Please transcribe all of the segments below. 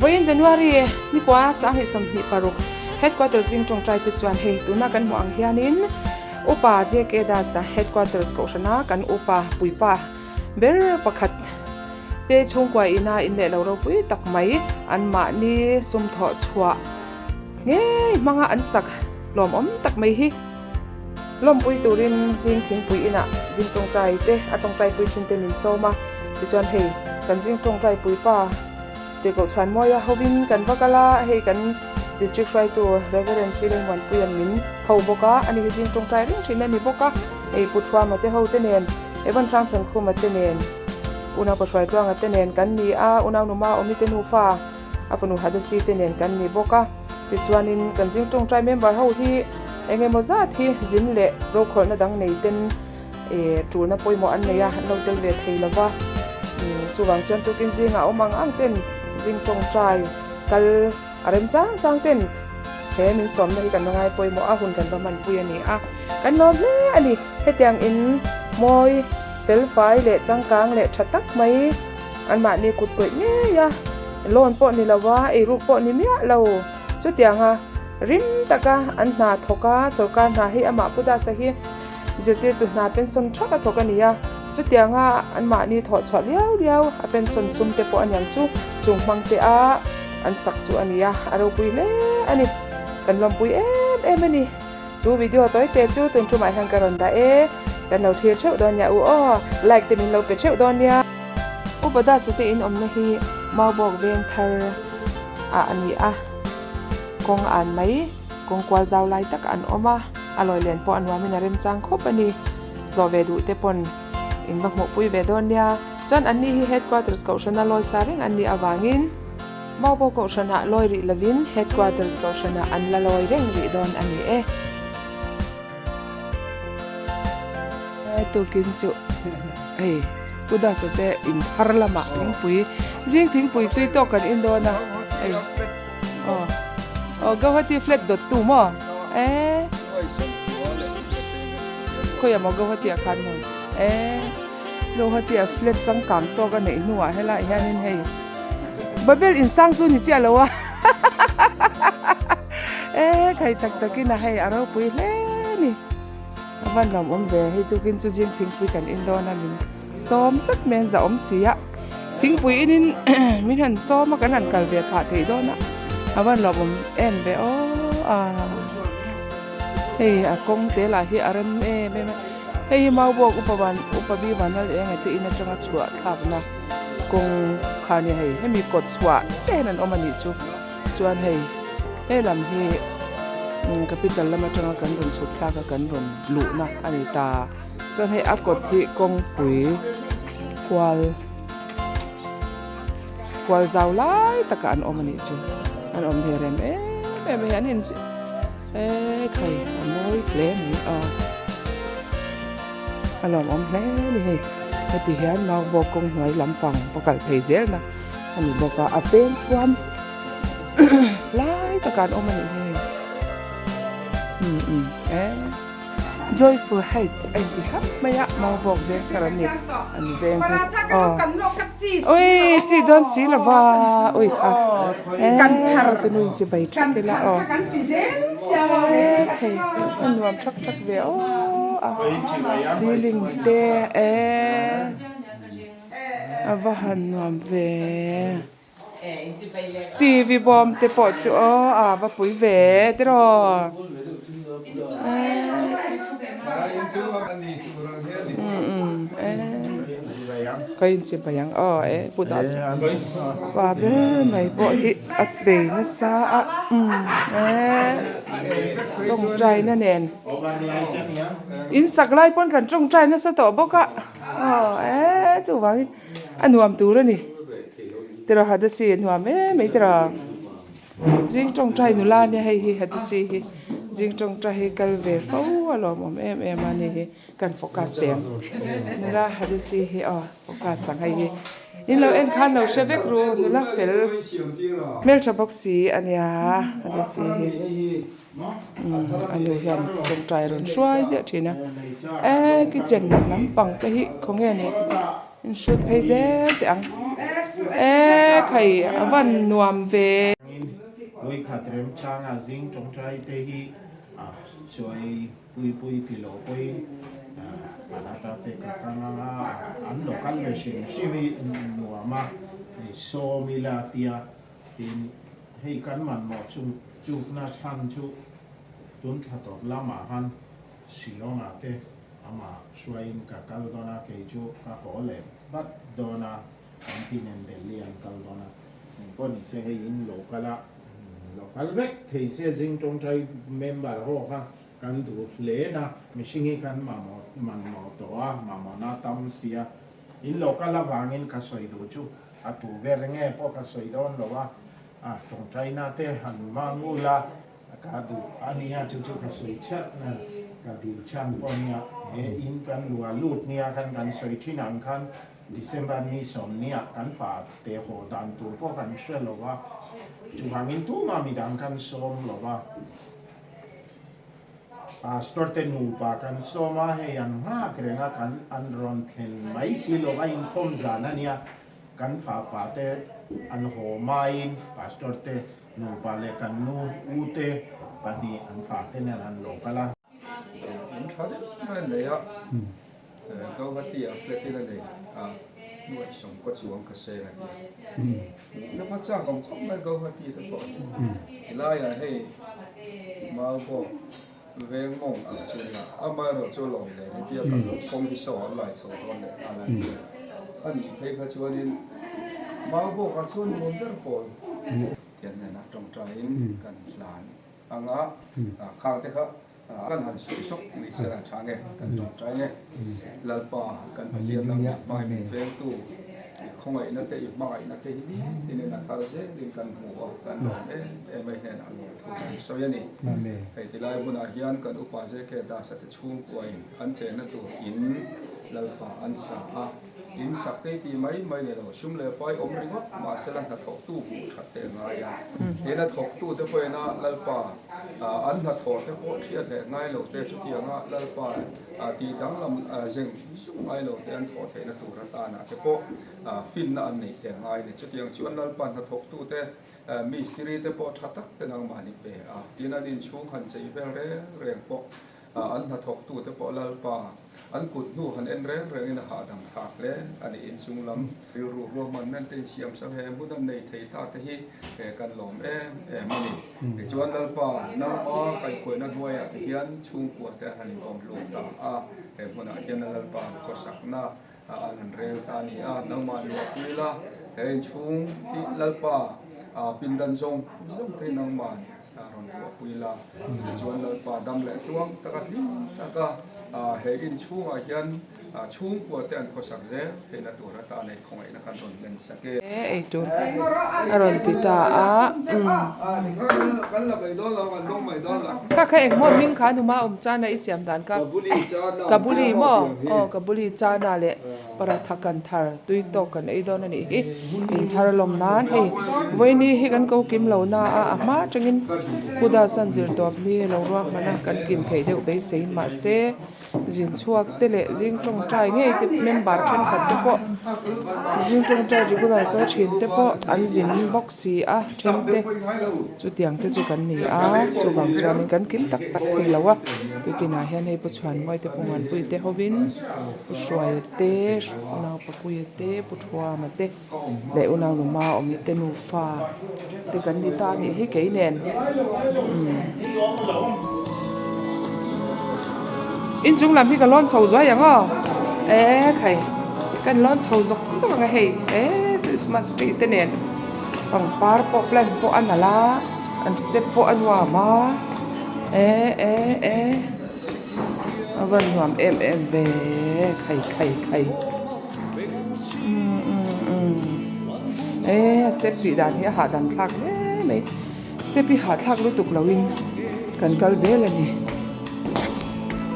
Vawiin January nikua 2026 Headquarters zing tawngtai te chuan hei tuna kan hmuh ang hianin Upa JK Das-a Headquarters kohhrana kan upa puipa ber pakhat te chhungkua ina in leh lo ropui tak mai anmahni sum thawh chhuah ngei hmanga an sak lawmawm tak mai hi. Lawmpui turin zing thingpui inah zing tawngtai te a tawngtai pui thin te min sawm a, tichuan hei kan zing tawngtai pui pa Tirhkoh Chhuanmawia hovin kan va kal a, hei kan District hruaitu Reverend Sileng Muanpuia'n min ho bawk a, ani hi zing tawngtai reng thin a ni bawk a, hei Pu Thuama te ho te nen, Evan Hrangchhankhuma te nen, Unau Pahruaitluanga te nen kan ni a, Unau Numa Awmi te nufa, A fanu Hadasi te nen kan ni bawk a, tichuanin kan zing tawngtai member ho hi eng emaw zat hi zin leh rokhawlhna dang nei ten eh tulna pawimawh an nei a, an lo tel ve thei lo va. Chuvang chuan tukin zingah awm ang ang ten zing tawngtai kal a rem chang chang ten he min sawmna hi kan va ngai pawimawh a, hun kan va hmanpui a ni a, kan lawm hle a ni. Hetiang in mawi felfai leh changkang leh tha tak mai. Anmahni kut kawih ngei a, loan pawh ni lo a, eiruk pawh ni miah lo. Chutianga rim taka an hna thawk a, sorkar hna hi amah Pu Dasa hi zirtirtu hna pension thak a thawk a ni a. Chutianga anmahni thawh chhuah liau liau a pension sum te pawh a niang chu chung hmang te a an sak chu a ni a, a ropui hle a ni. Kan lawmpui em em a ni. Chu video tawi te chu tun thumah hian ka rawn dah e, kan lo thlir theuh dawn nia u aw, like te min lo pe theuh dawn nia. Upa Dasa te in awmna hi Maubawk veng thar ah a ni a, kawng an mai, kawng kual zau lai tak an awm a, a lawi len pawh a nuamin a remchang khawp a ni, tlawh ve duh te pawn in va hmuhpui ve dawn nia, chuan anni hi headquarters kohhrana lawi sa reng an nih avangin. Maubo kohhranah lawi rih lovin Headquarters kohhranah an la lawi reng rih dawn a ni e. Tukin chu hei Pu Dasa te in thar lamah thingpui zing thingpui tui tawk kan in dawn a hei aw aw Guwahati flat dawt tu maw e khawiah maw Guwahati ah khan maw e Guwahati ah flat changkang tawk a neih hnuah helaiah hianin hei. Babel insang chu ni chiah lo a e khai tak takin a hei a ropui hle ni a van lawm awm ve hei tukin chu zing thingpui kan in dawn a min sawm tlat mai an za awm si a thingpui inin min han sawm a kan han kal ve phah theih dawn a a van lawm awm em ve aw a hei a kawng te lah hi a rem em em a hei hi maubawk upa van upa bi vanlal eng te in atanga chhuah thlakna. Kawng kha nia hei hemi kawt chhuah chiah hian an awm a nih chu chuan hei he lam hi capital lam atanga kan rawn chhuk thlak a kan rawn luhna a ni ta chuan hei a kawt hi kawngpui kual kual zau lai takah an awm a nih chu an awm ve rem em em a hei an in eee khai a mawi hle mai aw. A lawmawm hle a ni hei heti hian maubawk kawng hnuai lampang va kal phei zel na a ni bawk a a peng thuam lai takah an awm a nih hi hei umm umm e joyful heights a inti thlap mai a maubawk veng thar an ni an veng hi aw ui chi dawn si lo va ui a e hotu nu in chibai thak ila aw e hei a nuam thak thak ve aw. A ceiling te eh a va han nuam ve tv bawm te pawh chu aw a va pui ve tiraw eh ka inchimpai ang aw e pu dah pa ber mai pawh hi a bei nasa a eh tawngtaina nen. In sak lai pawn kan tawngtai nasa tawh bawk a aw eee chuvangin a nuam tur a ni tiraw Hadasi a nuam em mai tiraw zing tawngtai nula ania hei hi Hadasi hi zing tawngtai hi kal ve fo a lawmawm em em a ni hi. Kan focus teh ang. Nula Hadisi hi aw focus ang hei hi. In lo en khan lo hre vek ru nula fel hmeltha bawk si a nia Hadisi hi. Umm a nu hian tawngtai rawn hruai ziah thin a. Eee kitchen lampang te hi khawnge ni in hrut phei zel teh ang. E khai a van nuam ve. Vawikhat remchanga zing tawngtai te hi a chawi pui pui ti lo pawhin Bharata te ka kang anga an lo kal ve hrim hrim hi nuam a, sawm ila tia tin hei kan manmawh chung chukna chhan chu tun thla tawp lamah khan Shillong-ah te amah hruaiin ka kal dawn a, kei chu ka haw leh vat dawn a, an ti nen Delhi an kal dawn a, engpawh ni se hei in lo kal a, lo kal vek thei se zing tawngtai member ho kha kan duh hle na, mihring hi kan mamawh manmawh tawh a, mamawhna tam si a, in lo kal avangin ka sawi duh chu a tu ber nge pawh ka sawi dawn lo a, a tawngtaina te han hmang ula. Ka duh a nia chu chu ka sawi chhiat na ka dil chhan pawh nia he in kan luah lut nia khan kan sawi thin ang khan December ni sawmnia kan fa te haw dan tur pawh kan hre lo va chuvangin tumah midang kan sawm lo va Pastor te nupa kan sawm a hei an nghak reng a kan an rawn thlen mai si lo va inkhawm zan a nia kan fapa te an haw maiin Pastor te Nupa leh kan nu u te pahnih an fate nen an lo kal a. In tha deuh mai a nei a, Guwahati ah flat in a nei a, nuaih sawm kaw chuang ka seng a tia. Na hma chak awm khawp mai Guwahati te pawh hi. Helaiah hei mau pawh veng mawng ang chu nia, amaherawh chu lawng leh ni tia kan kawng hi saw an lai chho dawn leh nghal a nia. A nih phei kha chuanin mau bawkah chuan nuam ber pawl tian hnenah tawngtaiin kan hlan ang a, khang te kha kan han suih sawk ni se a tha nge kan tawngtai nge. Lalpa kan Pathian nang leh hmai min vengtu i khawngaihna te i hmangaihna te hi nitin in a thar zelin kan hmu a, kan lawm em em a i hnenah lawm thu kan sawi a ni. Hei tilai hmunah hian kan upa JK Das-a te chhungkuain an chenna tur in Lalpa an sa a, in sak te tih mai mai ni lo, sum leh pai awm ringawt mahsela hnathawktu hmuh that te a ngai a, he hnathawktu te pawhin a Lalpa an hnathawh te pawh thiat leh ngai lo te chutianga Lalpa tih danglam zeng zung ngai lo te an thawh theihna tur atana te pawh finna an neih te a ngai a ni. Chutiang chuan Lalpa hnathawktu te mistiri te pawh tha tak te nangmahni pe a, tin an inchhung han chei vel reng reng pawh An hnathawktute pawh Lalpa an kut hnu han en reng rengin a hahdam thlak hle a ni. Inchung lam rilru ruahman men te insiam sak he hmun an nei thei ta te hi kan lawm em em a ni. Tichuan Lalpa nangma kaihkhuaina hnuaiah te hian chhungkua te an han inawm hlum ta a, he hmunah hian Lalpa an khawsakna an han rel ta a ni a. Nangmah luahpui la, he inchhung hi Lalpa pindan zawng zawng te hi nangmah A rawn buahpui la, tichuan Lalpa dam leh tluang taka hlim taka he inchhungah hian chhungkua te an khawsak zel theihna tur atan ei khawngaihna kan rawn hlen sak e. Eitur a rawn ti ta a, umm. Kha kha engmaw hming kha numa awm chana i siam dan kha? Kabuli maw? Aw Kabuli chana leh. Paratha kan thar tui tawk kan ei dawn a nih hi in thar lawm nan hei vawiini hi kan ko kim lo na a a hma atangin Buddha san zir tawp ni lo ruahman a kan kim theih deuh beisei mahse zin chhuak te leh zing tawngtai ngei te member thenkhat te pawh zing tawngtai regular kal thin te pawh an zin bawk si a then te chutiang te chu kan ni a chuvang chuanin kan kim tak tak thei lo a tuikinah hian hei pu chhuanmawi te pu muanpui te hovin. Pu Hruaia te, Unau Papuia te, Pu Thuama te leh Unau Numa awm te nufa te kan ni ta a nih hi kei nen umm inchung lam hi ka lawn chho zuai ang aw e khai kan lawn chho zawk zawk ang a hei e Christmas tree te nen pangpar pawh plant pawh a nalh a an step pawh a nuam a e e e. A van nuam em em ve khai khai khai umm umm umm e a step tih dan hi a hahdam thlak hle mai step hi hahthlak lutuk lo in kan kal zel a ni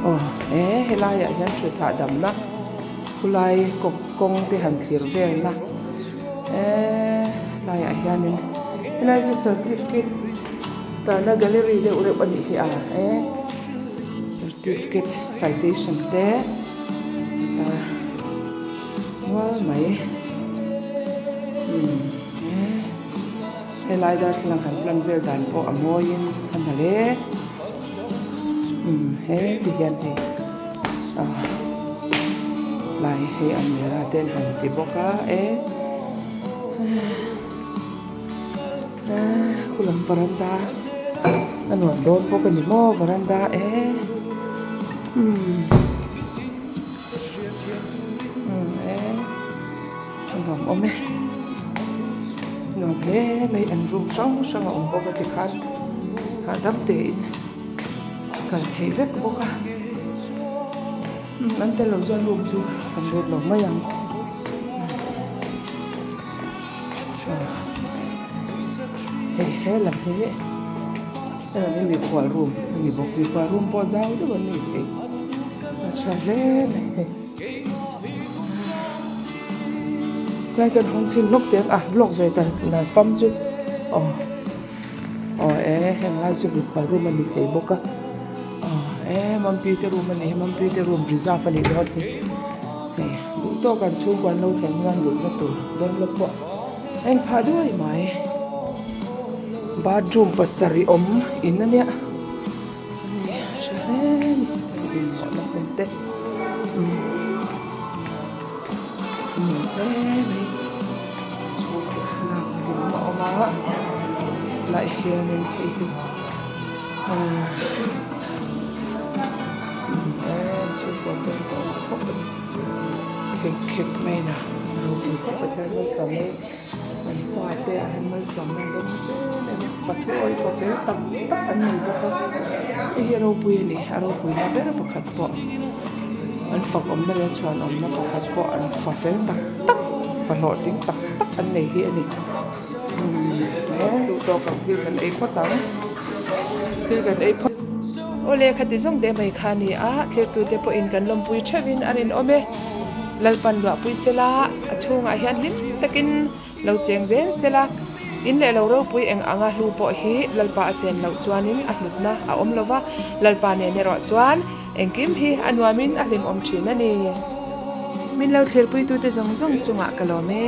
aw e helai ah hian thut hahdam na khulai kawng kawng te han thlir vel na eee helai ah hian in helai chu certificate Tarna gallery deuh reuh a nih hi a e certificate citation te tar nual mai. Umm helai darthlalang han plan vel dan pawh a mawiin a nalh e umm he ti hian hei ah tlai hei almirah te an han ti bawk a e khulam varanda a nuam dawn bawk a ni maw varanda e umm umm e. A nuam awm e nuam hle mai an room hrang hrang a awm bawk a tikhan hahdam tein kal theih vek bawk a an tel lo chuan room chu kan lut lo mai ang hei he lam hi he lam hi mikhual room a ni bawk mikhual room pawh zau deuh an nei thei a tha hle mai hei. Lai kan hawng chhin lawk teh ang a block ve ta nar fam chu aw aw e heng lai chu mipa room a ni thei bawk a aw e mampi te room a ni hi mampi te room reserve a nih dawn hi hei duh tawk an chhungkua an lo thlen hian mutna tur dawn lawk pawh a inphah duai mai bathroom pasarih awm in a nia. Ani a tha hle a ni inmawhna hmun te nuam hle mai chhungkaw thlalak lim a awm a tlaiah hianin hei hi ahh chhungkaw te an zawng khawp a ni khek khek mai a ropui khawp a Pathian malsawmna in. An fate ah hian malsawmna an dawng nasa em em a, pathu awih fawh fel tak tak an nei bawk a, hei hi a ropui a ni, a ropui na ber pakhat pawh an fak awmna leh an chhuan awmna pakhat pawh an fa fel tak tak fa hlawhtling tak tak an nei hi a ni umm he duh tawk ang thil kan ei phawt ang thil kan ei phawt. Awle khati zawng te mai kha a ni a, thiltute pawhin kan lawmpui theuhin a rinawm e. Lalpan luahpui sela, a chhungah hian hlim takin lo cheng zel sela, in leh lo ropui eng anga hlu pawh hi Lalpa a chen loh chuanin a hlutna a awm lo va, Lalpa nen erawh chuan engkim hi a nuamin a hlimawm thin a ni. Min lo thlirpuitute zawng zawng chungah ka lawm e.